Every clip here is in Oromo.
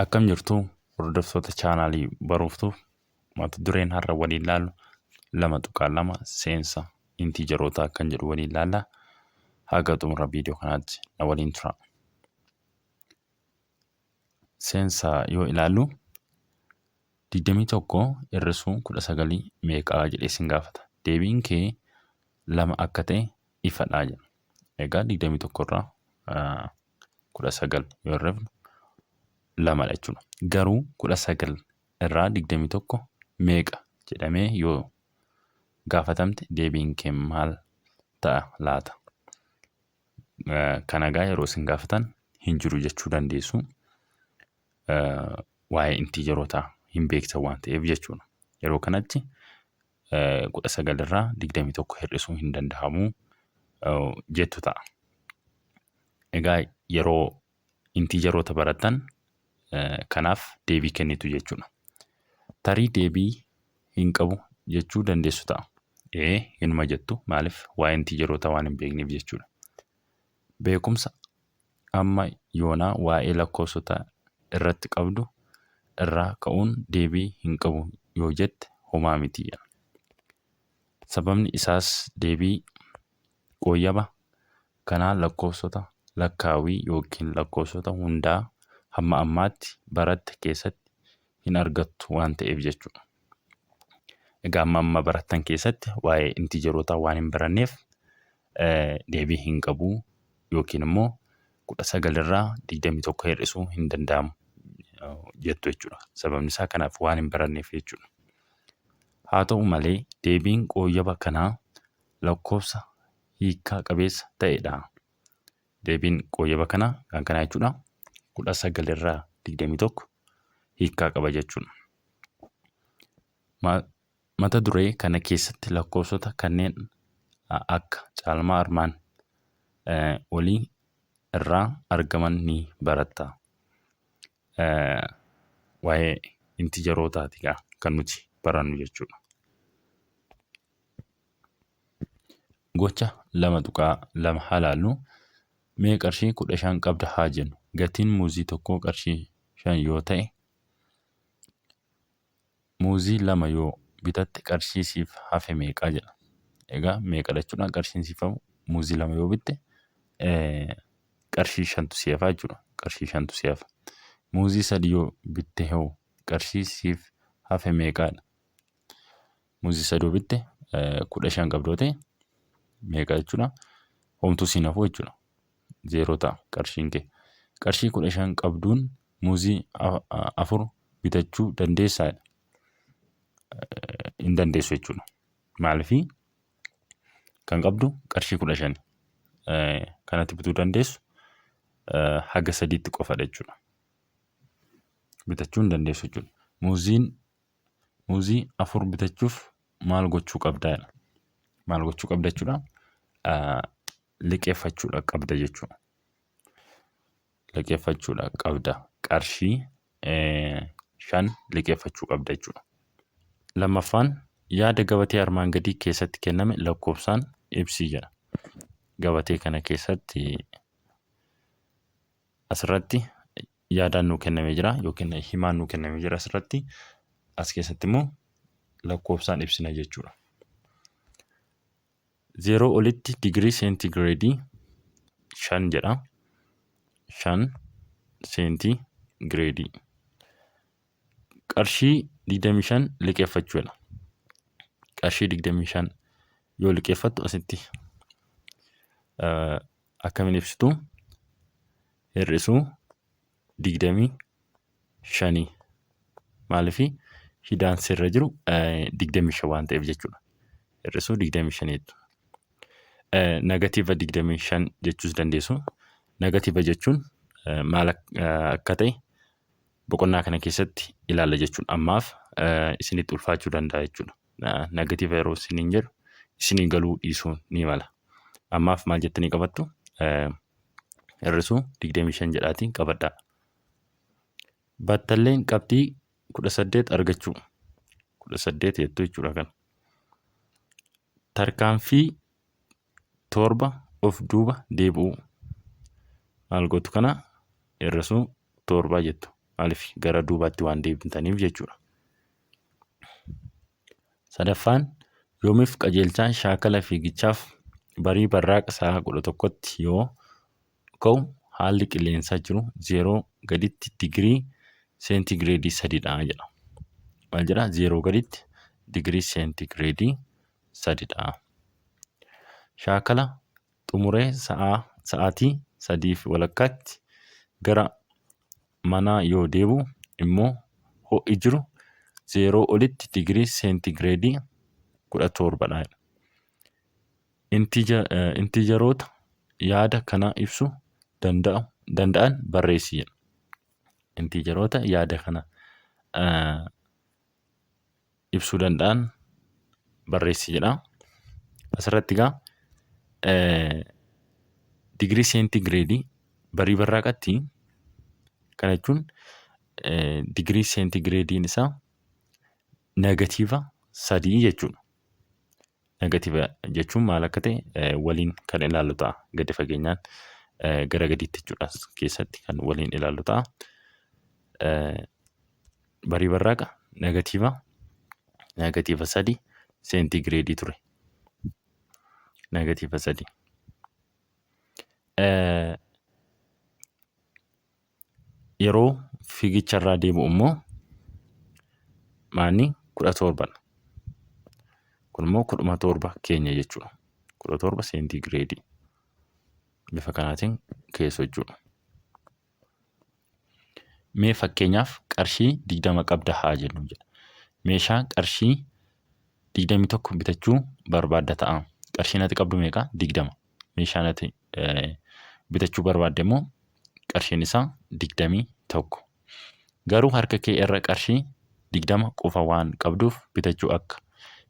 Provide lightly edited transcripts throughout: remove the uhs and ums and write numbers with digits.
Akkam jirtu hordoftoota chaanaalii Baruuftuu? Mata dureen har'a waliin ilaallu 2.2 seensa intiijarootaa kan jedhu waliin ilaalla. Haga xumura viidiyoo kanaatti na waliin tura. Seensa yoo ilaallu 21 hir'isuu 19 meeqaa jedhee sin gaafata. Deebiin kee 2 akka ta'e ifadha jedha. Egaa 21 irraa 19 yoo hir'ifnu 2dha jechuudha. Garuu 19 irraa 21 meeqa jedhamee yoo gaafatamte deebiin kee maal ta'a laata? Kana egaa yeroo isin gaafatan hin jiru jechuu dandeessu. Waa'ee intiijarootaa hin beektan waan ta'eef jechuudha. Yeroo kanatti 19 irraa 21 hir'isuu hin danda'amu jettu ta'a. Egaa yeroo intiijaroota barattan kanaaf deebii kennitu jechuudha. Tarii deebii hin qabu jechuu dandeessu ta'a. Ee hinuma jettu, maaliif? Waa'ee intiijaroota waan hin beekneef jechuudha. Beekumsa amma yoonaa waa'ee lakkoofsota irratti qabdu irraa ka'uun deebii hin qabu yoo jette homaa miti jedha. Sababni isaas deebii qooyyaba kanaa lakkoofsota lakkaawwii yookiin lakkoofsota hundaa hamma ammaatti baratte keessatti hin argattu waan ta'eef jechuudha. Egaa amma amma barattan keessatti waa'ee intiijarootaa waan hin baranneef deebii hin qabu yookiin immoo 19 irraa 21 hir'isuu hin danda'amu jettu jechuudha. Sababni isaa kanaaf waan hin baranneef jechuudha. Haa ta'u malee deebiin qooyyaba kanaa lakkoofsa hiikkaa qabeessa ta'edha. Deebiin qooyyaba kanaa kan kanaa jechuudha. 19 irraa 21 hiikkaa qaba jechuudha. Mata duree kana keessatti lakkoofsota kanneen akka caalmaa armaan olii irraa argaman ni baratta. Waa'ee intijarootaati kan nuti barannu jechuudha. Gocha 2.2 haa ilaallu. Mee qarshii 15 qabda haa jennu. Gatiin muuzii tokkoo qarshii 5 yoo ta'e, muuzii 2 yoo bitatte qarshii siif hafe meeqa jedha. Egaa meeqadha jechuudha qarshiin siif hafu muuzii 2 yoo bitte qarshii 5tu si hafa jechuudha. Qarshii 5tu si hafa. Muuzii 3 yoo bitte hoo qarshii siif hafe meeqaadha? Muuzii 3 yoo bitte 15 qabdu yoo ta'e meeqa jechuudha? Homtuu siin hafu jechuudha. Zeeroo ta'a qarshiin kee. Qarshii 15 qabduun muuzii 4 bitachuu dandeessaa? Hin dandeessu jechuudha. Maaliifii kan qabdu qarshii 15. Kanatti bituu dandeessu haga sadiitti qofadha jechuudha. Bitachuu hin dandeessu jechuudha. Muuziin muuzii 4 bitachuuf maal gochuu qabda? Maal gochuu qabda jechuudha? Liqeeffachuudha qabda jechuudha. Liqeeffachuudha qabda. Qarshii 5 liqeeffachuu qabda jechuudha. Lammaffaan yaada gabatee armaan gadii keessatti kenname lakkoofsaan ibsii jedha. Gabatee kana keessatti asirratti yaadaan nuu kennamee jira yookiin himaan nuu kennamee jira asirratti, as keessatti immoo lakkoofsaan ibsina jechuudha. Zeeroo olitti digirii seentigireedii 5 jedha. 5 seentigireedii. Qarshii 25 liqeeffachuudha. Qarshii 25 yoo liqeeffattu asitti akkamiin ibsitu? Hir'isuu 25, maaliif? Hidaan sirra jiru 25 waan ta'eef jechuudha. Hir'isuu 25 jettu. Negatiiva 25 jechuus dandeessu. Negatiiva jechuun maal akka ta'e boqonnaa kana keessatti ilaalla jechuudha. Ammaaf isinitti ulfaachuu danda'a jechuudha. Negatiiva yeroo isiniin jedhu isinii galuu dhiisuu ni mala. Ammaaf maal jettanii qabattu? Hir'isuu 25 jedhaatiin qabadhaa. Battalleen qabxii 18 argachuu. 18 jettu jechuudha kana. Tarkaanfii 7 of duuba deebi'uu. Maal gootu kana? Hir'isuu 7 jettu. Maaliif gara duubaatti waan deemtaniif jechuudha. Sadaffaan Yoomiif Qajeelchaan shaakala fiigichaaf barii barraaqa sa'a 11tti yoo ka'u haalli qilleensaa jiru zeeroo gaditti digirii seentigireedii sadidha jedha. Maal jedha? Zeeroo gaditti digirii seentigireedii sadidha. Shaakala xumuree sa'aatii 3:30tti gara manaa yoo deebi'u immoo ho'i jiru zeeroo olitti digirii seentigireedii 17 dha. Intiijaroota yaada kana ibsu danda'an barreessi jedha. Intiijaroota yaada kana ibsuu danda'an barreessi jedha. Asirratti egaa digirii seentigireedii barii barraaqatti kana jechuun digirii seentigireediin isaa negatiiva 3 jechuudha. Negatiiva jechuun maal akka ta'e waliin kan ilaallu ta'a gadi fageenyaan gara gadiitti jechuudha keessatti kan waliin ilaallu ta'a. Barii barraaqa negatiiva 3 seentigireedii ture. Negatiiva 3. Yeroo fiigicharraa deebi'u immoo maanni 17dha. Kun immoo 17 keenya jechuudha. 17 seentigireedii. Bifa kanaatiin keessu jechuudha. Mee fakkeenyaaf qarshii 20 qabda haa jennu jedha. Meeshaa qarshii 21 bitachuu barbaadda ta'a. Qarshiin ati qabdu meeqa? 20. Meeshaan ati bitachuu barbaadde immoo qarshiin isaa 21. Garuu harka kee irra qarshii 20 qofa waan qabduuf bitachuu akka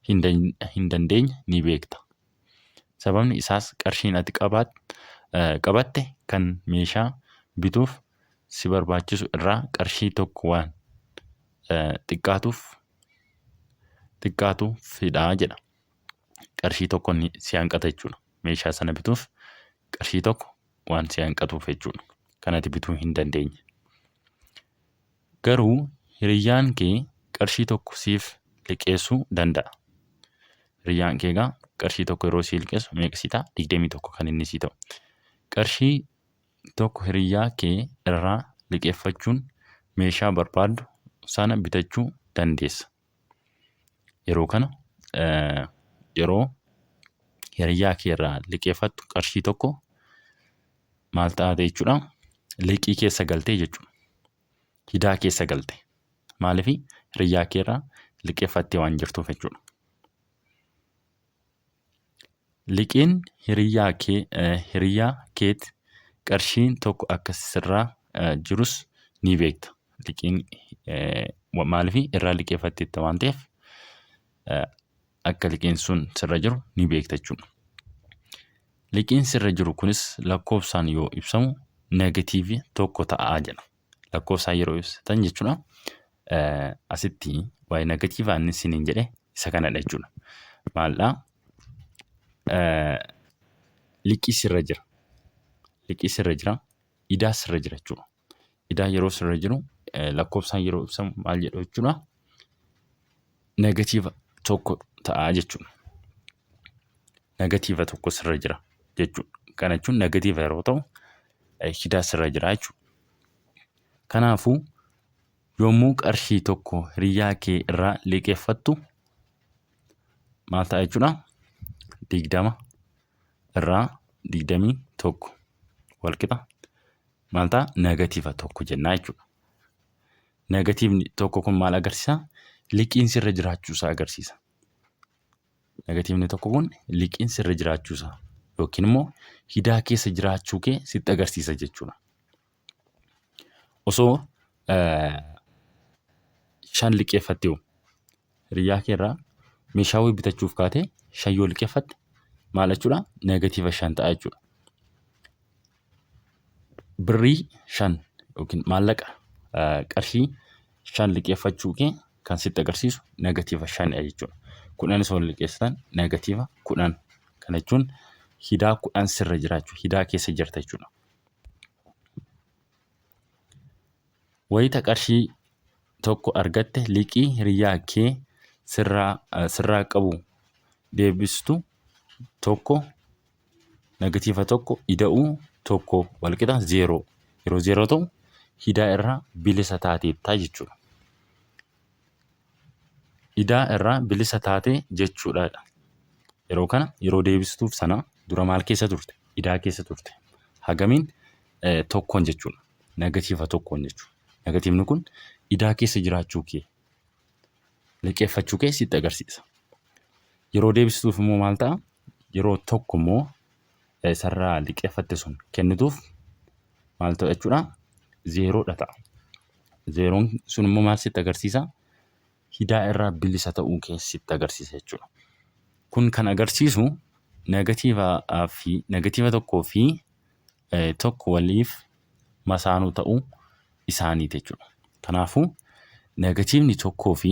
hin dandeenye ni beekta. Sababni isaas qarshiin ati qabatte kan meeshaa bituuf si barbaachisu irraa qarshii tokko waan xiqqaatuuf xiqqaatuufidha jedha. Qarshii tokko si hanqata jechuudha. Meeshaa sana bituuf qarshii tokko waan si hanqatuuf jechuudha. Kan ati bituu hin dandeenye. Garuu hiriyyaan kee qarshii tokko siif liqeessuu danda'a. Hiriyyaan kee egaa qarshii tokko yeroo sii liqeessu meeqa sii ta'a? 21 kan inni sii ta'u. Qarshii tokko hiriyyaa kee irraa liqeeffachuun meeshaa barbaaddu sana bitachuu dandeessa. Yeroo kana yeroo hiriyyaa kee irraa liqeeffattu qarshii tokko maal taate jechuudha? Liqii keessa galtee jechuudha. Hidaa keessa galte. Maaliif hiriyyaa kee irraa liqeeffattee waan jirtuuf jechuudha. Liqiin hiriyyaa kee hiriyyaa keet qarshiin tokko akka sirraa jirus ni beekta. Liqiin maaliif irraa liqeeffatteetta waan ta'eef akka liqiin sun sirra jiru ni beekta jechuudha. Liqiin sirra jiru kunis lakkoofsaan yoo ibsamu negatiivii tokko ta'a jedha. Lakkoofsaan yeroo ibsitan jechuudha. Asitti waa'ee negatiivaa inni isiniin jedhe isa kanadha jechuudha. Maaldhaa? Liqii sirra jira. Liqii sirra jira. Idaa sirra jira jechuudha. Idaa yeroo sirra jiru lakkoofsaan yeroo ibsamu maal jedhu jechuudha. Negatiiva tokko ta'a jechuudha. Negatiiva tokko sirra jira jechuudha. Kana jechuun negatiiva yeroo ta'u hidaa sirra jira jechuudha. Kanaafuu yommuu qarshii tokko hiriyyaa kee irraa liqeeffattu maal ta'a jechuudha? 20 irraa 21 walqixa maal ta'a? Negatiiva tokko jennaa jechuudha. Negatiivni tokko kun maal agarsiisa? Liqiin sirra jiraachuu isaa agarsiisa. Negatiivni tokko kun liqiin sirra jiraachuu isaa yookiin immoo hidaa keessa jiraachuu kee sitti agarsiisa jechuudha. Osoo shan liqeeffattee hoo hiriyyaa kee irraa meeshaa wayii bitachuuf kaatee shan yoo liqeeffatte maal jechuudha? Negatiiva shan ta'a jechuudha. Birrii shan yookiin maallaqa qarshii shan liqeeffachuu kee kan sitti agarsiisu negatiiva shanidha jechuudha. Kudhanis yoo liqeessitan negatiiva 10. Kana jechuun hidaa 10 sirra jira jechuudha. Hidaa keessa jirta jechuudha. Wayita qarshii tokko argatte liqii hiriyaa kee sirraa qabu deebistu tokko negatiiva tokko ida'uu tokko walqixa zeeroo. Yeroo zeeroo ta'u idaa irraa bilisa taateetta jechuudha. Idaa irraa bilisa taate jechuudha. Yeroo kana yeroo deebistuuf sana dura maal keessa turte? Idaa keessa turte. Hagamiin? Tokkoon jechuudha. Negatiiva tokkoon jechuudha. Negatiivni kun idaa keessa jiraachuu kee liqeeffachuu kee sitti agarsiisa. Yeroo deebistuuf immoo maal ta'a? Yeroo tokko immoo isarraa liqeeffatte sun kennituuf maal ta'a jechuudha? Zeeroodha ta'a. Zeeroon sun immoo maal sitti agarsiisa? Idaa irraa bilisa ta'uu kee sitti agarsiisa jechuudha. Kun kan agarsiisu negatiiva fi negatiiva tokkoo fi tokko waliif masaanuu ta'uu isaaniiti jechuudha. Kanaafuu negatiivni tokkoo fi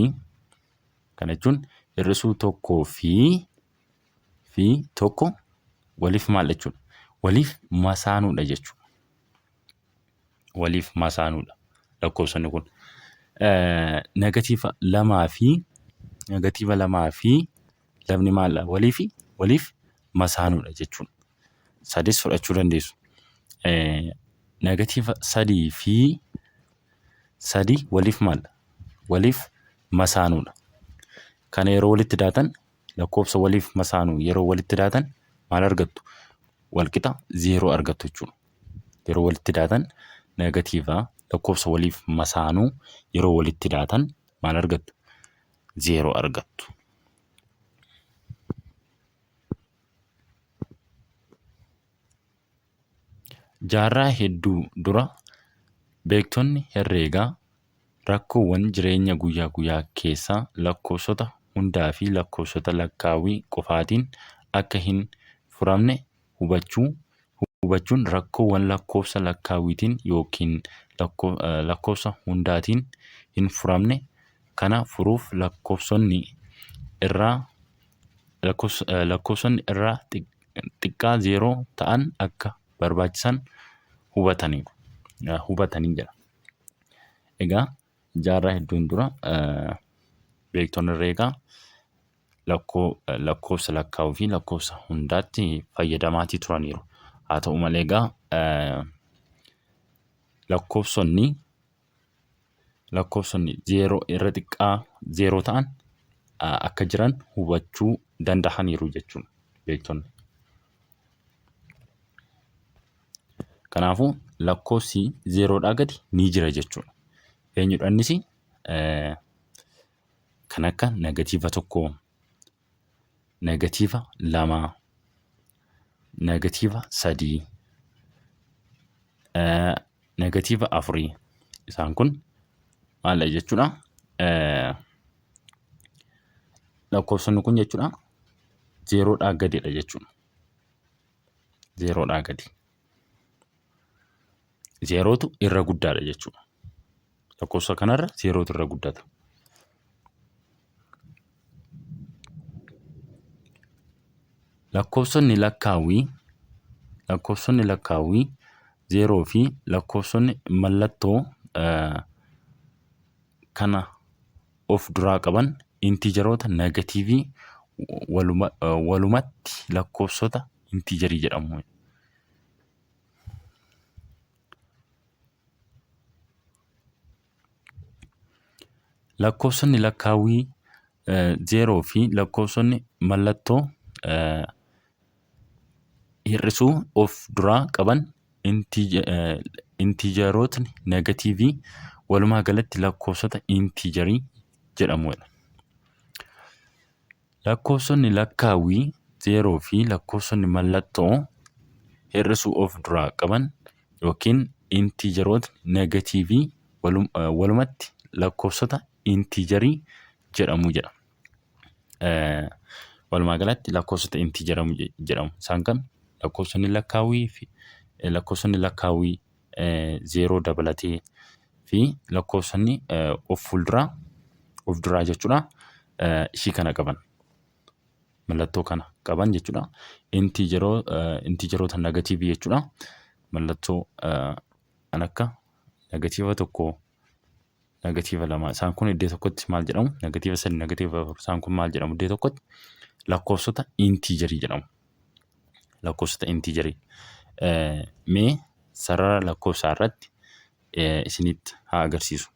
kana jechuun hir'isuu tokkoo fi tokko waliif maal jechuudha? Waliif masaanuudha jechuudha. Waliif masaanuudha lakkoofsonni kun. Negatiiva lamaa fi negatiiva lamaa fi lamni maal waliif waliif masaanuudha jechuudha. Sadis fudhachuu dandeessu. Negatiiva sadii fi sadii waliif maal waliif masaanuudha. Kana yeroo walitti daatan lakkoofsa waliif masaanuu yeroo walitti daatan maal argattu? Walqixa zeeroo argattu jechuudha. Yeroo walitti daatan negatiiva lakkoofsa waliif masaanuu yeroo walitti daatan maal argattu? Zeeroo argattu. Jaarraa hedduu dura beektonni herreegaa rakkoowwan jireenya guyyaa guyyaa keessaa lakkoofsota hundaa fi lakkoofsota lakkaawwii qofaatiin akka hin furamne hubachuun rakkoowwan lakkoofsa lakkaawwiitiin yookiin lakkoofsa hundaatiin hin furamne kana furuuf lakkoofsonni irraa lakkoofsonni irraa xiqqaa zeeroo ta'an akka barbaachisan hubataniiru. Hubatanii jira. Egaa jaarraa hedduun dura beektonni herreegaa lakkoofsa lakkaa'uu fi lakkoofsa hundaatti fayyadamaatii turaniiru. Haa ta'u malee egaa lakkoofsonni lakkoofsonni zeeroo irra xiqqaa zeeroo ta'an akka jiran hubachuu danda'aniiru jechuudha beektonni. Kanaafuu lakkoofsi zeeroodhaa gadi ni jira jechuudha. Eenyudha innis? Kan akka negatiiva tokkoo, negatiiva lamaa, negatiiva sadii, negatiiva afurii. Isaan kun maal jechuudha? Lakkoofsonni kun jechuudha zeeroodhaa gadidha jechuudha. Zeeroodhaa gadi. Zeerootu irra guddaadha jechuudha. Lakkoofsa kanarra zeerootu irra guddata. Lakkoofsonni lakkaawwii lakkoofsonni lakkaawwii zeeroo fi lakkoofsonni mallattoo kana of duraa qaban intiijaroota negatiivii walumatti lakkoofsota intiijarii jedhamu. Lakkoofsonni lakkaawwii zeeroo fi lakkoofsonni mallattoo hir'isuu of duraa qaban intiijarootni negatiivii walumaa galatti lakkoofsota intiijarii jedhamu. Lakkoofsonni lakkaawwii zeeroo fi lakkoofsonni mallattoo hir'isuu of duraa qaban yookiin intiijarootni negatiivii walumatti lakkoofsota intiijarii jedhamu jedha. Walumaa galatti lakkoofsota intiijarii jedhamu. Isaan kam? Lakkoofsonni lakkaawwii fi lakkoofsonni lakkaawwii zeeroo dabalatee fi lakkoofsonni of fuulduraa of duraa jechuudha ishii kana qaban mallattoo kana qaban jechuudha. Intiijeroota negatiivii jechuudha. Mallattoo kan akka negatiiva tokkoo, Negatiiva 2 isaan kun iddoo tokkotti maal jedhamu? Negatiiva 3, negatiiva 4 isaan kun maal jedhamu iddoo tokkotti? Lakkoofsota intiijarii jedhamu. Lakkoofsota intiijarii. Mee sarara lakkoofsaa irratti isinitti haa agarsiisu.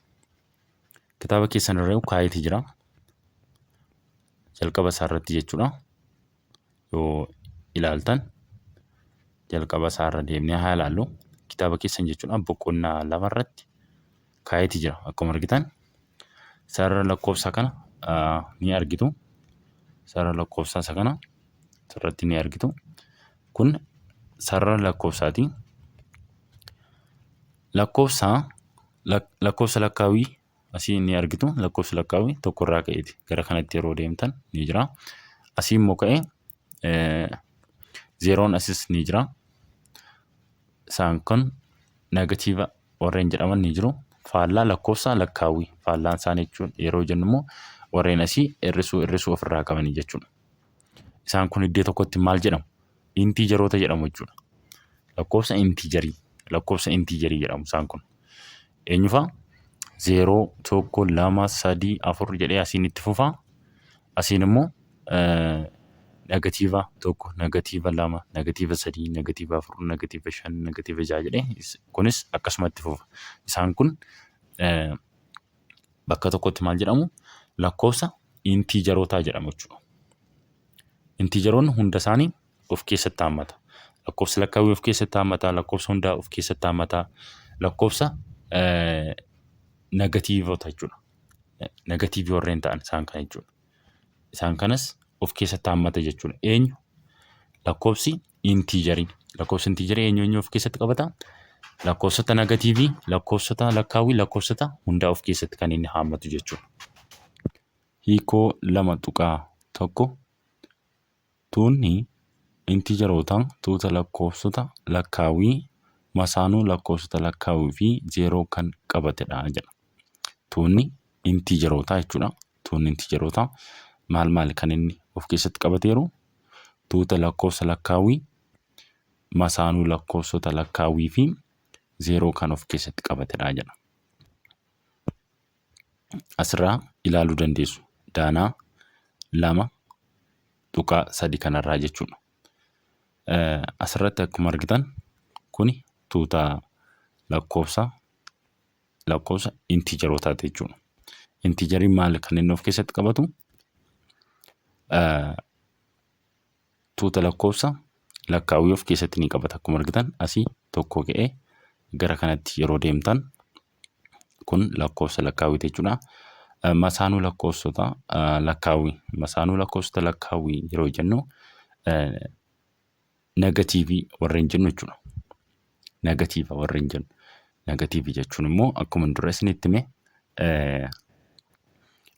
Kitaaba keessan irra kaayeeti jira. Jalqaba isaa irratti jechuudha. Yoo ilaaltan jalqaba isaa irra deemnee haa ilaallu. Kitaaba keessan jechuudha boqonnaa 2 irratti kaayeeti jira. Akkuma argitan sarara lakkoofsaa kana ni argitu. Sarara lakkoofsaa isa kana asirratti ni argitu. Kun sarara lakkoofsaati. Lakkoofsa lakkoofsa lakkaawwii asii ni argitu. Lakkoofsa lakkaawwii tokkorraa ka'eeti. Gara kanatti yeroo deemtan ni jira. Asii immoo ka'ee zeeroon asis ni jira. Isaan kun negatiiva warreen jedhaman ni jiru. Faallaa lakkoofsa lakkaawwii faallaan isaanii jechuun yeroo jennu immoo warreen asii hir'isuu hir'isuu ofirraa qabanii jechuudha. Isaan kun iddoo tokkotti maal jedhamu? Intiijaroota jedhamu jechuudha. Lakkoofsa intiijarii lakkoofsa intiijarii jedhamu isaan kun. Eenyufaa? 0, 1, 2, 3, 4 jedhee asiin itti fufaa. Asiin immoo negatiiva 1, negatiiva 2, negatiiva 3, negatiiva 4, negatiiva 5, negatiiva 6 jedhee kunis akkasumatti fufa. Isaan kun bakka tokkotti maal jedhamu? Lakkoofsa intiijarootaa jedhamu jechuudha. Intiijaroonni hunda isaanii of keessatti hammata. Lakkoofsa lakkaawwii of keessatti hammata, lakkoofsa hundaa of keessatti hammata, lakkoofsa negatiivota jechuudha. Negatiivii warreen ta'an isaan kana jechuudha. Isaan kanas of keessatti hammata jechuudha. Eenyu? Lakkoofsi intiijarii. Lakkoofsi intiijarii eenyu eenyu of keessatti qabata? Lakkoofsota negatiivii, lakkoofsota lakkaawwii, lakkoofsota hundaa of keessatti kan inni hammatu jechuudha. Hiikoo 2.1 Tuunni intiijaroota tuuta lakkoofsota lakkaawwii masaanuu lakkoofsota lakkaawwii fi zeeroo kan qabatedha jedha. Tuunni intiijarootaa jechuudha. Tuunni intiijarootaa maal maal kan inni of keessatti qabateeru? Tuuta lakkoofsa lakkaawwii, masaanuu lakkoofsota lakkaawwii fi zeeroo kan of keessatti qabatedha jedha. Asirraa ilaaluu dandeessu. Daanaa 2.3 kanarraa jechuudha. Asirratti akkuma argitan kuni tuuta lakkoofsa lakkoofsa intiijarootaati jechuudha. Intiijariin maal kan inni of keessatti qabatu? Tuuta lakkoofsa lakkaawwii of keessatti ni qabata. Akkuma argitan asii tokko ka'ee gara kanatti yeroo deemtan kun lakkoofsa lakkaawwiiti jechuudha. Masaanuu lakkoofsota lakkaawwii masaanuu lakkoofsota lakkaawwii yeroo jennu negatiivii warreen jennu jechuudha. Negatiiva warreen jennu. Negatiivii jechuun immoo akkuma dura isinitti hime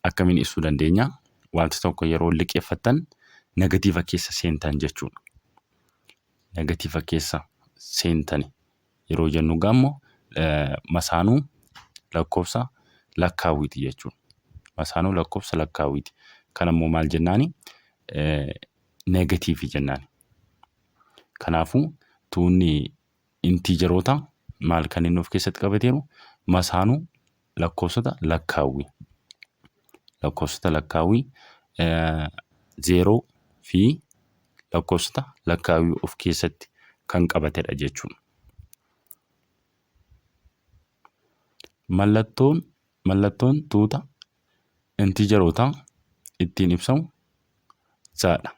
akkamiin ibsuu dandeenya? Wanti tokko yeroo liqeeffattan negatiiva keessa seentan jechuudha. Negatiiva keessa seentani yeroo jennu gaammoo masaanuu lakkoofsa lakkaawwiiti jechuudha. Masaanuu lakkoofsa lakkaawwiiti. Kan ammoo maal jennaani? Negatiivii jennaani. Kanaafuu tuunni intiijaroota maal kan inni of keessatti qabateeru? Masaanuu lakkoofsota lakkaawwii. Lakkoofsota lakkaawwii zeeroo fi lakkoofsota lakkaawwii of keessatti kan qabatedha jechuudha. Mallattoon mallattoon tuuta intiijarootaa ittiin ibsamu zaadha.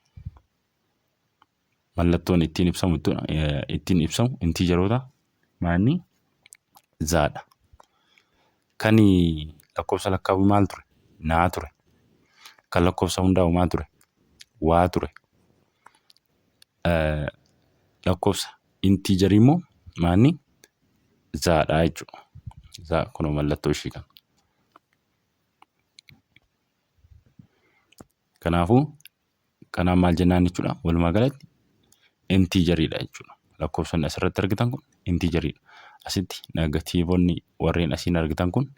Mallattoon ittiin ibsamu ittiin ibsamu intiijaroota maanni zaadha. Kan lakkoofsa lakkaawwii maal ture? Naa ture. Kan lakkoofsa hundaa'u maal ture? Waa ture. Lakkoofsa intiijarii immoo maanni zaadha jechuudha. Zaa kunoo mallattoo ishii kana. Kanaafuu kanaan maal jennaan jechuudha walumaa galatti intiijariidha jechuudha. Lakkoofsonni asirratti argitan kun intiijariidha. Asitti negatiivonni warreen asiin argitan kun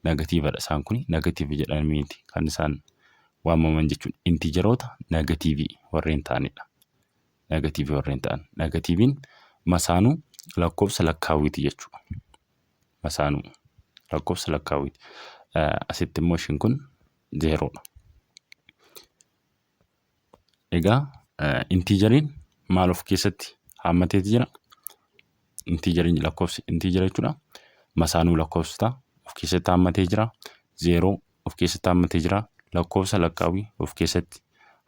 negatiivadha. Isaan kun negatiiva jedhamiiti kan isaan waamaman jechuudha. Intiijaroota negatiivii warreen ta'anidha. Negatiivii warreen ta'an. Negatiiviin masaanuu lakkoofsa lakkaawwiiti jechuudha. Masaanuu Lakkoofsa lakkaawwiiti. Asitti immoo ishiin kun zeeroodha. Egaa intiijeriin maal of keessatti haammateeti jira? Intiijeriin lakkoofsi intiijera jechuudha. Masaanuu lakkoofsotaa of keessatti haammatee jira. Zeeroo of keessatti haammatee jira. Lakkoofsa lakkaawwii of keessatti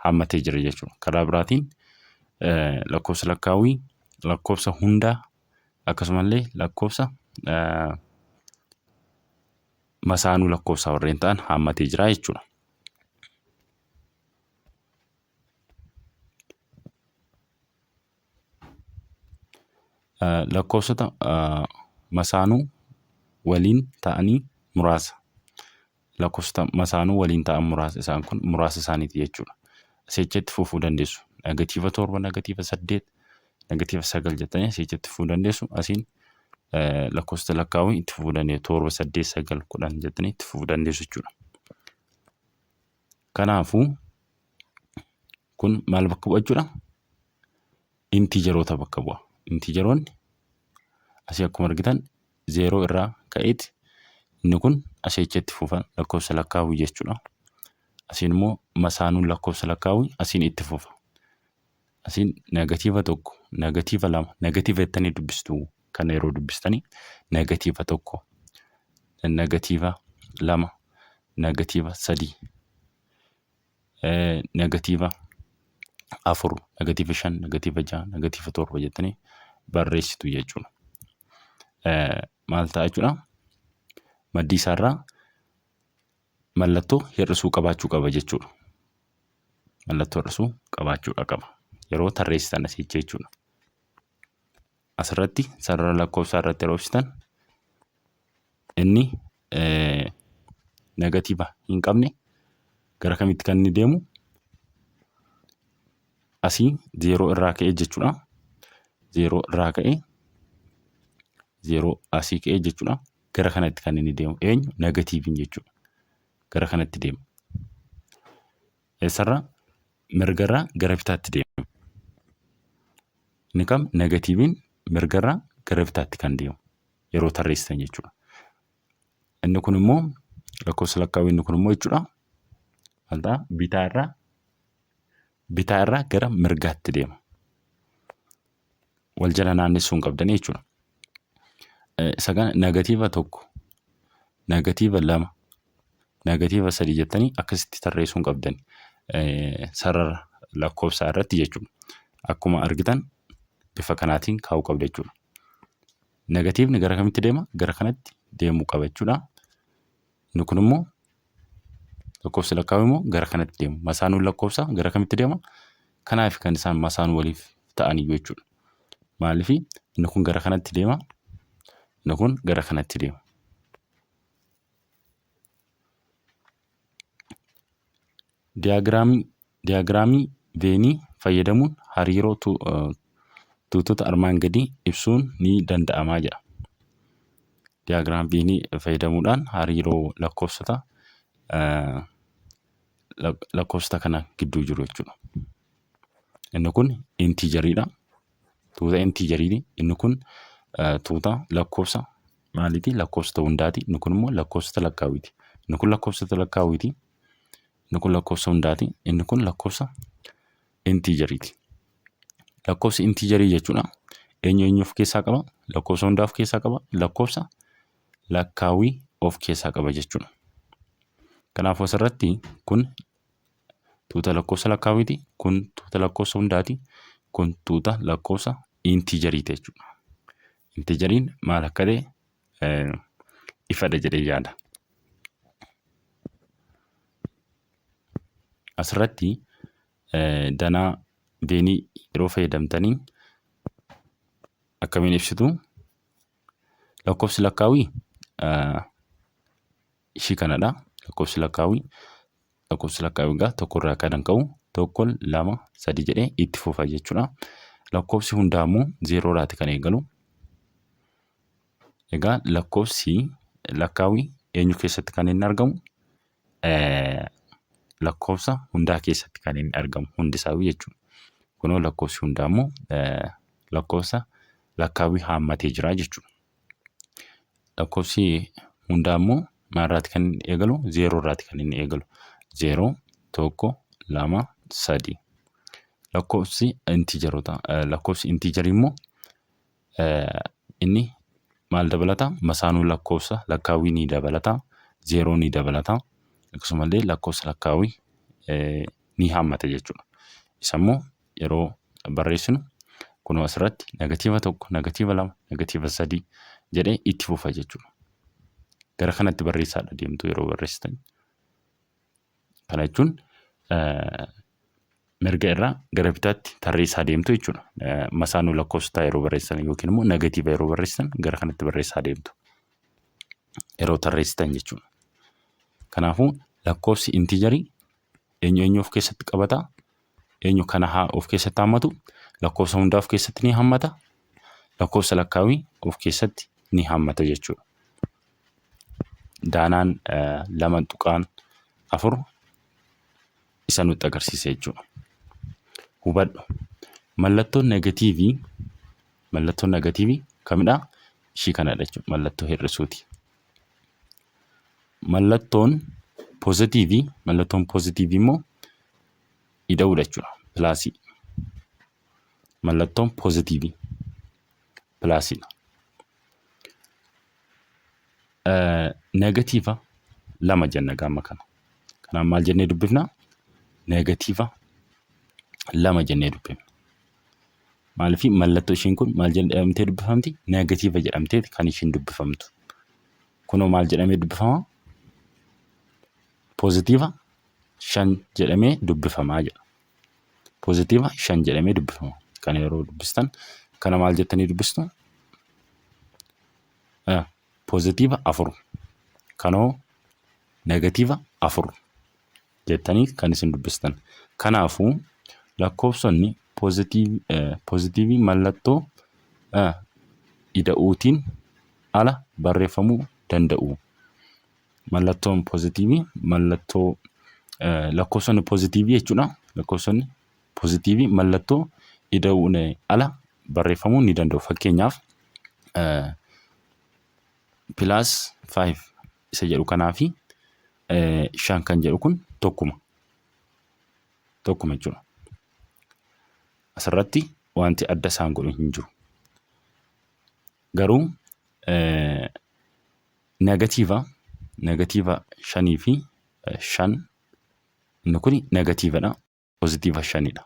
haammatee jira jechuudha. Karaa biraatiin lakkoofsa lakkaawwii, lakkoofsa hundaa akkasumallee lakkoofsa masaanuu lakkoofsaa warreen ta'an haammatee jira jechuudha. Lakkoofsota masaanuu waliin ta'anii muraasa. Lakkoofsota masaanuu waliin ta'an muraasa isaan kun muraasa isaaniiti jechuudha. Asitti fufuu dandeessu. Negatiiva 7, negatiiva 8, negatiiva 9 jettanii asitti fufuu dandeessu. Asiin lakkoofsota lakkaawwii itti fufuu dandeessu. 7, 8, 9, 10 jettanii itti fufuu dandeessu jechuudha. Kanaafuu kun maal bakka bu'a jechuudha? Intiijeroota bakka bu'a. Intiijeroonni asii akkuma argitan zeeroo irraa ka'eeti inni kun asii achitti fufa lakkoofsa lakkaawwii jechuudha. Asiin immoo masaanuun lakkoofsa lakkaawwii asiin itti fufa. Asiin negatiiva 1, negatiiva 2, negatiiva jettanii dubbistu. Kana yeroo dubbistanii negatiiva 1, negatiiva 2, negatiiva 3, negatiiva 4, negatiiva 5, negatiiva 6, negatiiva 7 jettanii barreessitu jechuudha. Maal ta'a jechuudha? Maddii isaarraa mallattoo hir'isuu qabaachuu qaba jechuudha. Mallattoo hir'isuu qabaachuudha qaba. Yeroo tarreessitan asitti jechuudha. Asirratti sarara lakkoofsaa irratti yeroo ibsitan inni negatiiva hin qabne gara kamitti kan inni deemu asii zeeroo irraa ka'ee jechuudha. Zeeroo irraa ka'ee zeeroo asii ka'ee jechuudha. Gara kanatti kan inni deemu eenyu negatiiviin jechuudha. Gara kanatti deema. Eessarraa? Mirgarraa gara bitaatti deema. Inni kam negatiiviin mirgarraa gara bitaatti kan deemu yeroo tarreessitan jechuudha. Inni kun immoo lakkoofsa lakkaawwii inni kun immoo jechuudha. Maal ta'a? Bitaarraa bitaarraa gara mirgaatti deema. Wal jala naannessuu hin qabdanii jechuudha. Isa kana negatiiva 1, negatiiva 2, negatiiva 3 jettanii akkasitti tarreessuu hin qabdani. Sarara lakkoofsaa irratti jechuudha. Akkuma argitan bifa kanaatiin kaa'uu qabda jechuudha. Negatiivni gara kamitti deema? Gara kanatti deemuu qaba jechuudha. Inni kun immoo lakkoofsi lakkaa'u immoo gara kanatti deema. Masaanuun lakkoofsa gara kamitti deema? Kanaaf kan isaan masaanuu waliif ta'aniyyuu jechuudha. Maaliif inni kun gara kanatti deema? Inni kun gara kanatti deema. Diyaagiraamii veenii fayyadamuun hariiroo tuutota armaan gadii ibsuun ni danda'ama jedha. Diyaagiraamii veenii fayyadamuudhaan hariiroo lakkoofsota kana gidduu jiru jechuudha. Inni kun intiijeriidha. Tuuta intiijeriiti. Inni kun tuuta lakkoofsa maaliiti? Lakkoofsota hundaati. Inni kun immoo lakkoofsota lakkaawwiiti. Inni kun lakkoofsota lakkaawwiiti. Inni kun lakkoofsa hundaati. Inni kun lakkoofsa intiijeriiti. Lakkoofsi intiijerii jechuudha. Eenyu eenyu of keessaa qaba? Lakkoofsa hundaa of keessaa qaba. Lakkoofsa lakkaawwii of keessaa qaba jechuudha. Kanaafuu asirratti kun tuuta lakkoofsa lakkaawwiiti. Kun tuuta lakkoofsa hundaati. Kun tuuta lakkoofsa intiijeriiti jechuudha. Intiijeriin maal akka ta'e ifadha jedhee yaada. Asirratti danaa veenii yeroo fayyadamtanii akkamiin ibsitu? Lakkoofsi lakkaawwii ishii kanadha. Lakkoofsi lakkaawwii lakkoofsi lakkaawwii egaa tokkorraa kan ka'u 1, 2, 3 jedhee itti fufa jechuudha. Lakkoofsi hundaa immoo zeeroodhaati kan eegalu. Egaa lakkoofsi lakkaawwii eenyu keessatti kan inni argamu? Lakkoofsa hundaa keessatti kan inni argamu hundisaayyuu jechuudha. Kunoo lakkoofsi hundaa immoo lakkoofsa lakkaawwii haammatee jira jechuudha. Lakkoofsi Hundaa immoo maalirraati kan inni eegalu? Zeeroo irraati kan inni eegalu. Zeeroo, tokko, lama, sadi. Lakkoofsi integeroota lakkoofsi integerii immoo inni maal dabalata? Masaanuu lakkoofsa lakkaawwii ni dabalata. Zeeroo ni dabalata. Akkasumallee lakkoofsa lakkaawwii ni hammata jechuudha. Isa immoo yeroo barreessinu kunoo asirratti negative 1, negative 2, negative 3 jedhee itti fufa jechuudha. Gara kanatti barreessaadha deemtu yeroo barreessitan. Kana jechuun mirga irraa gara bitaatti tarreessaa deemtu jechuudha. Masaanuu lakkoofsotaa yeroo barreessan yookiin immoo negative yeroo barreessitan gara kanatti barreessaa deemtu. Yeroo tarreessitan jechuudha. Kanaafuu lakkoofsi integerii eenyu eenyu of keessatti qabata? Eenyu kana haa of keessatti hammatu? Lakkoofsa hundaa of keessatti ni hammata. Lakkoofsa lakkaawwii of keessatti ni hammata jechuudha. Daanaan 2.4 isa nutti agarsiisa jechuudha. Hubadhu. Mallattoon negativeii kamidhaa? Ishii kanadha jechuudha. Mallattoo hir'isuuti. Mallattoon positiveii immoo ida'uudha jechuudha. Plusii. Mallattoon positiveii plusiidha. Negative 2 jenna gaama kana. Kanaaf maal jennee dubbifna? Negative 2 jennee dubbifna. Maaliif mallattoo ishiin kun maal jedhamtee dubbifamti? Negative jedhamtee kan ishiin dubbifamtu. Kunoo maal jedhamee dubbifama? Positive 5 jedhamee dubbifamaa jedha. Positive 5 jedhamee dubbifama. Kana yeroo dubbistan kana maal jettanii dubbistu? Positive 4. Kanoo negative 4 jettanii kan isin dubbistan. Kanaafuu lakkoofsonni positiveii mallattoo ida'uutiin ala barreeffamuu danda'u. Mallattoon positiveii mallattoo lakkoofsonni positiveii jechuudha. Lakkoofsonni positiveii mallattoo ida'uun ala barreeffamuu ni danda'u. Fakkeenyaaf, plus 5 isa jedhu kanaa fi 5 kan jedhu kun tokkuma. Tokkuma jechuudha. Asirratti wanti adda isaan godhu hin jiru. Garuu negative 5 fi 5, inni kun negativedha. Positive 5dha.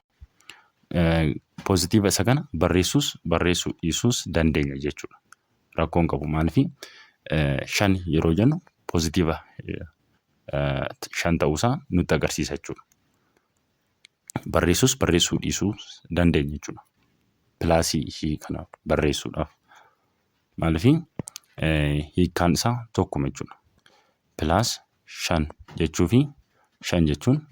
Positive isa kana barreessuus barreessuu dhiisuus dandeenya jechuudha. Rakkoo hin qabu. Maaliif, 5 yeroo jennu positive 5 ta'uusaa nutti agarsiisa jechuudha. Barreessuus barreessuu dhiisuus dandeenya jechuudha. Plusii ishii kana barreessuudhaaf. Maaliif, hiikkaan isaa tokkuma jechuudha. Plus 5 jechuu fi 5 jechuun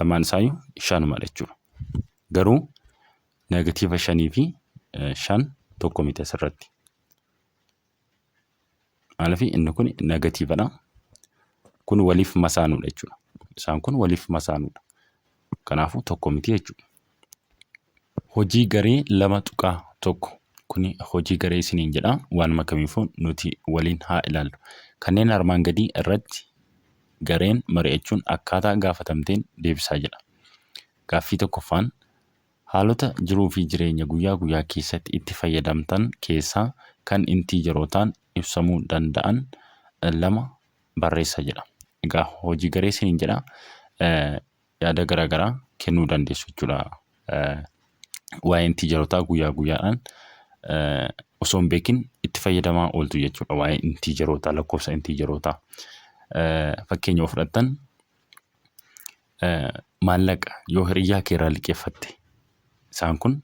lamaan isaayyuu shanumadha jechuudha. Garuu negative 5 fi 5 tokko miti asirratti. Maaliif, inni kun negativedha. Kun waliif masaanuudha jechuudha. Isaan kun waliif masaanuudha. Kanaafuu tokko miti jechuudha. Hojii garee 2.1. Kuni hojii garee isiniin jedha. Waanuma kamiifuu nuti waliin haa ilaallu. Kanneen armaan gadii irratti gareen mari'achuun akkaataa gaafatamteen deebisaa jedha. Gaaffii tokkoffaan, haalota jiruu fi jireenya guyyaa guyyaa keessatti itti fayyadamtan keessaa kan integerootaan ibsamuu danda'an lama barreessaa jedha. Egaa hojii garee isiniin jedha, yaada garaagaraa kennuu dandeessu jechuudha. Waa'ee integerootaa guyyaa guyyaadhaan osoo hin beekin itti fayyadamaa ooltu jechuudha. Waa'ee integerootaa, lakkoofsa integerootaa. Fakkeenya yoo fudhattan, maallaqa yoo hiriyyaa kee irraa liqeeffatte, isaan kun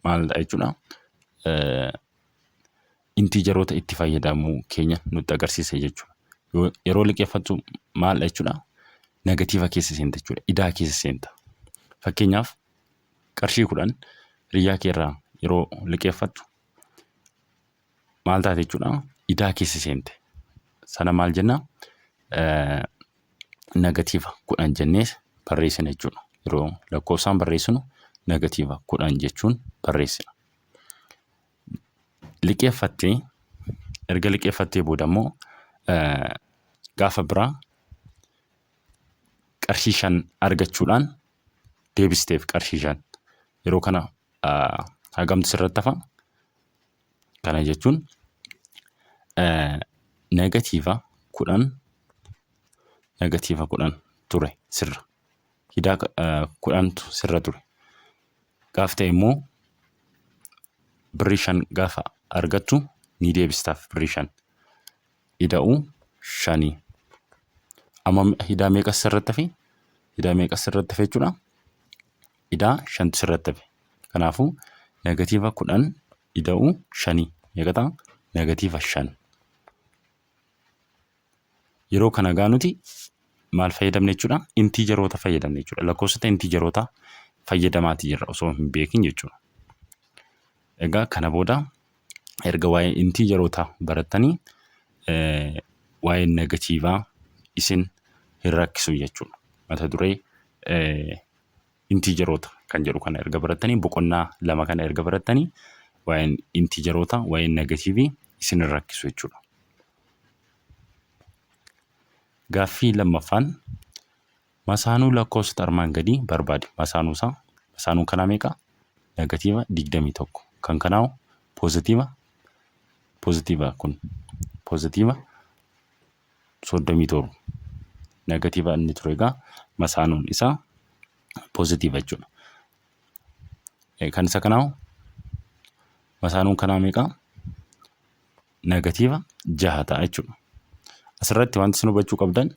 maalidha jechuudha? Integeroota itti fayyadamuu keenya nutti agarsiisa jechuudha. Yeroo liqeeffattu maalidha jechuudha? Negative keessa seenta jechuudha. Idaa keessa seenta. Fakkeenyaaf, qarshii 10 hiriyyaa kee irraa yeroo liqeeffattu maal taate jechuudha? Idaa keessa seente. Sana maal jennaa? Negative 10 jennee barreessina jechuudha. Yeroo lakkoofsaan barreessinu negative 10 jechuun barreessina. Liqeeffattee Erga liqeeffattee booda immoo gaafa biraa qarshii 5 argachuudhaan deebisteef qarshii 5. Yeroo kana hagamtu sirratti hafa? Kana jechuun negatiiva 10 negatiiva 10 ture sirra. Hidaa 10tu sirra ture. Gaaf ta'e immoo birrii 5 gaafa argattu ni deebistaaf birrii 5. Ida'uu shanii. Amma hidaa meeqa sirratti hafe? Hidaa meeqa sirratti hafe jechuudha? Idaa shantu sirratti hafe. Kanaafuu negatiiva 10 ida'uu shanii meeqa ta'a? Negatiiva 5. Yeroo kana gaa nuti maal fayyadamne jechuudha? Intiijaroota fayyadamne jechuudha. Lakkoofsota intiijaroota fayyadamaati jirra osoo hin beekin jechuudha. Egaa kana booda erga waa'ee intiijaroota barattanii waa'ee negatiivaa isin hin rakkisu jechuudha. Mata duree intiijaroota kan jedhu kana erga barattanii boqonnaa 2 kana erga barattanii waa'een intiijaroota waa'een negatiivii isin hin rakkisu jechuudha. Gaaffii lammaffaan masaanuu lakkoofsota armaan gadii barbaadi. Masaanuu isaa masaanuun kanaa meeqa? Negatiiva 21. Kan kanaa hoo? Poozitiiva poozitiiva kun poozitiiva 37. Negatiiva inni ture egaa masaanuun isaa poozitiiva jechuudha. Kan isa kanaa hoo? Masaanuun kanaa meeqa? Negatiiva 6 ta'a jechuudha. Asirratti wanti isin hubachuu qabdan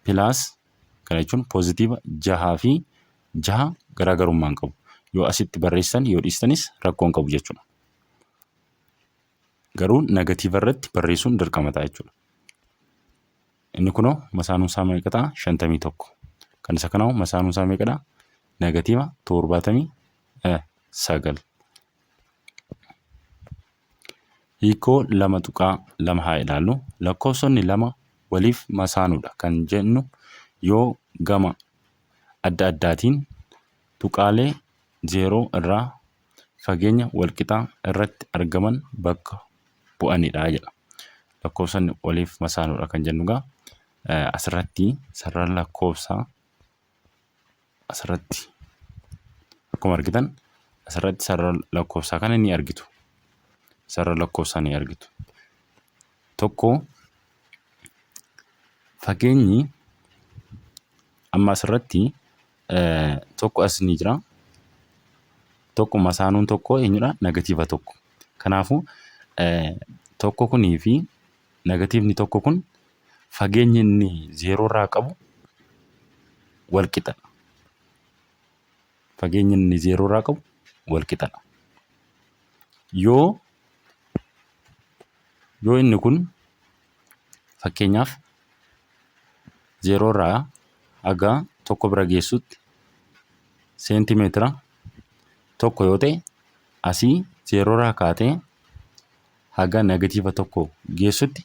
pilaas kana jechuun poozitiiva 6 fi 6 garaagarummaa hin qabu. Yoo asitti barreessitan yoo dhiistanis rakkoo hin qabu jechuudha. Garuu negatiiva irratti barreessuun dirqama ta'a jechuudha. Inni kunoo masaanuun isaa meeqa ta'a? 51. Kan isa kanaa masaanuun isaa meeqadha? Negatiiva 79. Hiikoo 2.2 haa ilaallu. Lakkoofsonni lama waliif masaanuudha kan jennu yoo gama adda addaatiin tuqaalee 0 irraa fageenya walqixaa irratti argaman bakka bu'anidha jedha. Lakkoofsonni waliif masaanuudha kan jennu egaa asirratti sarara lakkoofsaa asirratti akkuma argitan asirratti sarara lakkoofsaa kana ni argitu. Sarara lakkoofsaa ni argitu. Tokko fageenyi amma asirratti tokko as ni jira. Tokko masaanuun tokko eenyudha? Negatiiva tokko. Kanaafuu tokko kunii fi negatiivni tokko kun fageenyi inni zeeroo irraa qabu wal qixadha. Fageenyi inni zeeroo irraa qabu wal qixadha. Yoo inni kun fakkeenyaaf zeeroo irraa haga tokko bira geessutti seentimeetira 1 yoo ta'e asii zeeroo irraa kaatee haga negatiiva 1 geessutti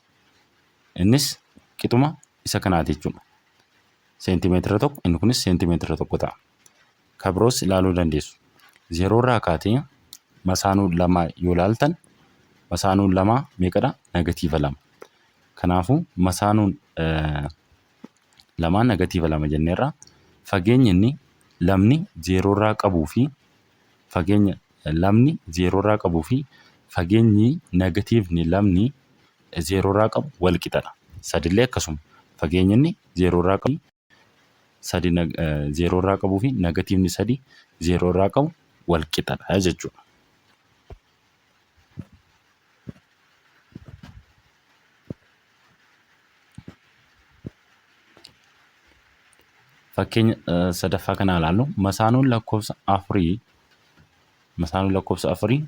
innis qixuma isa kanaati jechuudha. Seentimeetira 1 inni kunis seentimeetira 1 ta'a. Ka biroos ilaaluu dandeessu. Zeeroo irraa kaatee masaanuu lamaa yoo ilaaltan masaanuun lamaa meeqadha? Negatiiva 2. Kanaafuu masaanuun lamaa negatiiva 2 jenneerra. Fageenyi inni lamni zeeroo irraa qabuu fi fageenya lamni zeeroo irraa qabuu fi fageenyi negatiivni lamni zeeroo irraa qabu wal qixadha. Sadillee akkasuma fageenyi inni zeeroo irraa qabu sadi zeeroo irraa qabuu fi negatiivni sadi zeeroo irraa qabu wal qixadha jechuudha. Fakkeenya sadaffaa kana ilaallu masaanuun lakkoofsa afurii masaanuun lakkoofsa afurii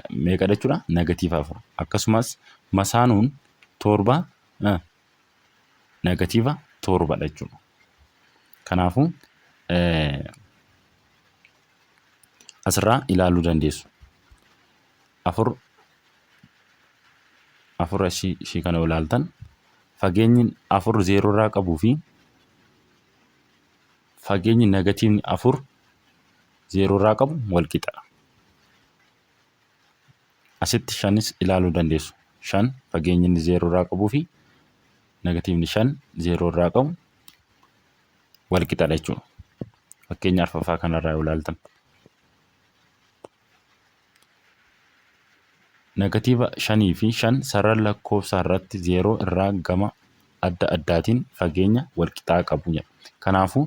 meeqadha jechuudha? Negatiiva 4. Akkasumas masaanuun torba negatiiva torbadha jechuudha. Kanaafuu asirraa ilaaluu dandeessu. 4 4 ishii kana ilaaltan fageenyi 4 zeeroo irraa qabuu fi fageenyi negatiivni 4 zeeroo irraa qabu wal qixadha. Asitti shanis ilaaluu dandeessu. Shan fageenyi inni zeeroo irraa qabuu fi negatiivni shan zeeroo irraa qabu wal qixadha jechuudha. Fakkeenya arfaffaa kanarraa yoo ilaaltan. Negatiiva shanii fi shan sarara lakkoofsaa irratti zeeroo irraa gama adda addaatiin fageenya wal qixaa qabu jedha. Kanaafuu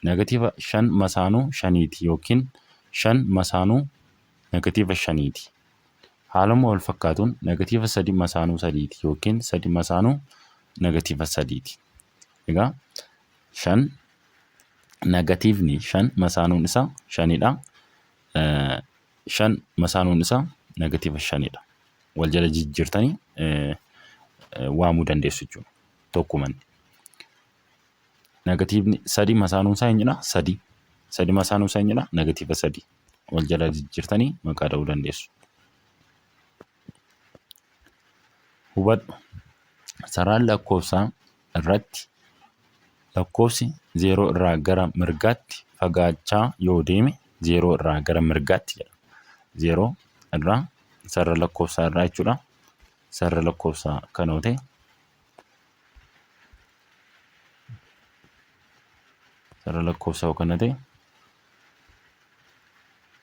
negatiiva shan masaanuu shaniiti yookiin shan masaanuu negatiiva shaniiti. Haaluma wal fakkaatuun negatiiva sadi masaanuu sadiiti yookiin sadi masaanuu negatiiva sadiiti. Egaa shan negatiivni shan masaanuun isaa shanidha. Shan masaanuun isaa negatiiva shanidha. Wal jala jijjiirtanii waamuu dandeessu jechuudha. Tokkumanni. Negatiivni sadi masaanuun isaa eenyudha? Sadi. Sadi masaanuun isaa eenyudha? Negatiiva sadi. Wal jala jijjiirtanii maqaa dha'uu dandeessu. Hubadhu. Sararaan lakkoofsaa irratti lakkoofsi zeeroo irraa gara mirgaatti fagaachaa yoo deeme zeeroo irraa gara mirgaatti jedha. Zeeroo irraa sarara lakkoofsaa irraa jechuudha. Sarara lakkoofsaa kan yoo ta'e sarara lakkoofsaa yoo kana ta'e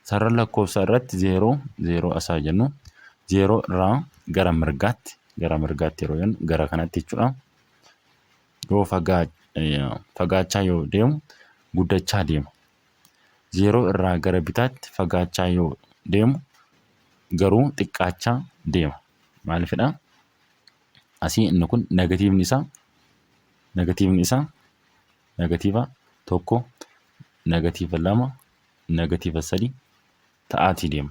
sarara lakkoofsaa irratti zeeroo zeeroo asaa jennu zeeroo irraa gara mirgaatti gara mirgaatti yeroo jennu gara kanatti jechuudha. Yoo fagaachaa yoo deemu guddachaa deema. Zeeroo irraa gara bitaatti fagaachaa yoo deemu garuu xiqqaachaa deema. Maaliifidha? Asii inni kun negatiivni isaa negatiiva tokko negatiiva lama negatiiva sadi ta'aatii deema.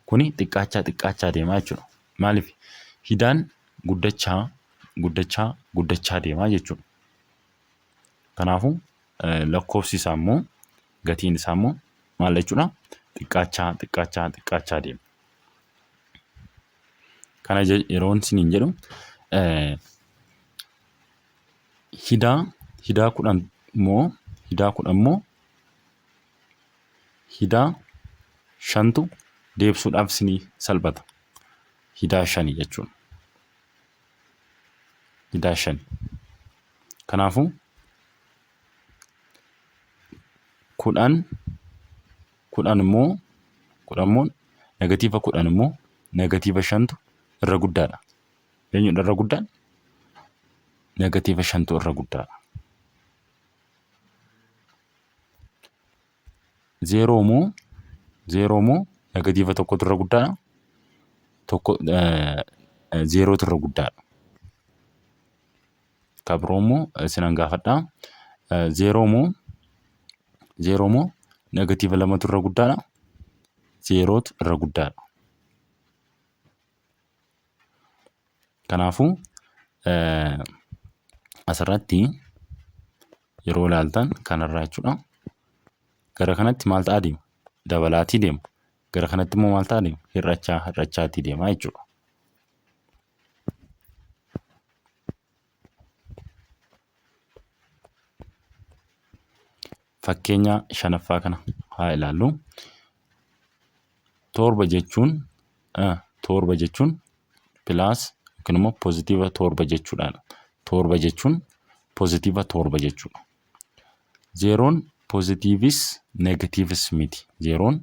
Kuni xiqqaachaa xiqqaachaa deema jechuudha. Maaliif? Hidaan guddachaa guddachaa guddachaa deema jechuudha. Kanaafuu lakkoofsi isaa immoo gatiin isaa immoo maal jechuudha? Xiqqaachaa xiqqaachaa xiqqaachaa deema. Kana yeroon isiniin jedhu hidaa hidaa kudhan immoo hidaa kudhan immoo hidaa shantu deebisuudhaaf isinii salphata. Hidaa shani jechuudha. Hidaa shani. Kanaafuu kudhan kudhan immoo kudhan immoo negatiiva kudhan immoo negatiiva shantu irra guddaadha. Eenyudha irra guddaan? Negatiiva shantu irra guddaadha. Zeeroo moo zeeroo moo negatiiva tokkotu irra guddaadha? Tokko zeerootu irra guddaadha. Ka biroo immoo isinan gaafadha. Zeeroo moo zeeroo moo negatiiva lamatu irra guddaadha? Zeerootu irra guddaadha. Kanaafuu asirratti yeroo ilaaltan kanarraa jechuudha. Gara kanatti maal ta'aa deema? Dabalaatii deema. Gara kanatti immoo maal ta'aa deema? Hir'achaa hir'achaatii deema jechuudha. Fakkeenya shanaffaa kana haa ilaallu. Torba jechuun torba jechuun pilaas yookiin immoo poozitiiva torba jechuudha. Torba jechuun poozitiiva torba jechuudha. Zeeroon poozitiivis negatiivis miti. Zeeroon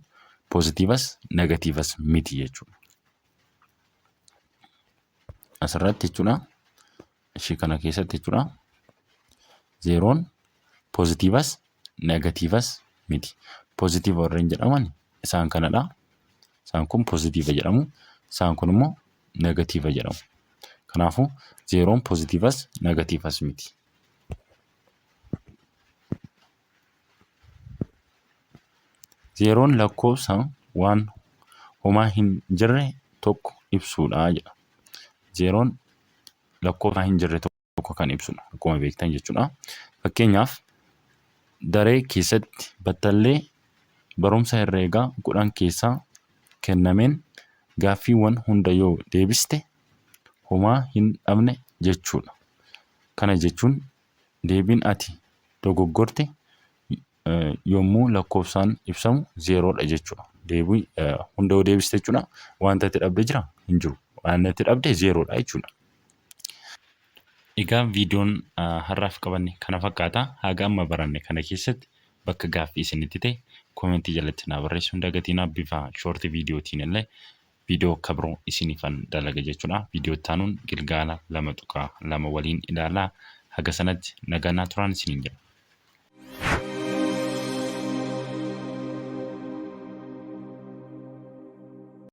poozitiivas negatiivas miti jechuudha. Asirratti jechuudha. Ishii kana keessatti jechuudha. Zeeroon poozitiivas negatiivas miti. Poozitiiva warreen jedhaman isaan kanadha. Isaan kun poozitiiva jedhamu. Isaan kun immoo negatiiva jedhamu. Kanaafuu zeeroon poozitiivas negatiivas miti. Zeeroon lakkoofsa waan homaa hin jirre tokko ibsuudha jedha. Zeeroon lakkoofsa hin jirre tokko kan ibsudha. Akkuma beektan jechuudha. Fakkeenyaaf daree keessatti battallee barumsa herreegaa 10 keessaa kennameen gaaffiiwwan hunda yoo deebiste homaa hin dhabne jechuudha. Kana jechuun deebiin ati dogoggorte yommuu lakkoofsaan ibsamu zeeroodha jechuudha. Deebii hunda yoo deebiste jechuudha. Wanta itti dhabde jira? Hin jiru. Waan itti dhabde zeeroodha jechuudha. Egaa viidiyoon har'aaf qabanne kana fakkaata. Haga amma baranne kana keessatti bakka gaaffii isinitti ta'e koomentii jalatti naa barreessuu hin dagatinaa. Bifa short viidiyootiin illee viidiyoo akka biroo isiniifan dalaga jechuudha. Viidiyoo itti aanuun gilgaala 2.2 waliin ilaalaa. Haga sanatti nagaa naa turaan isiniin jedha.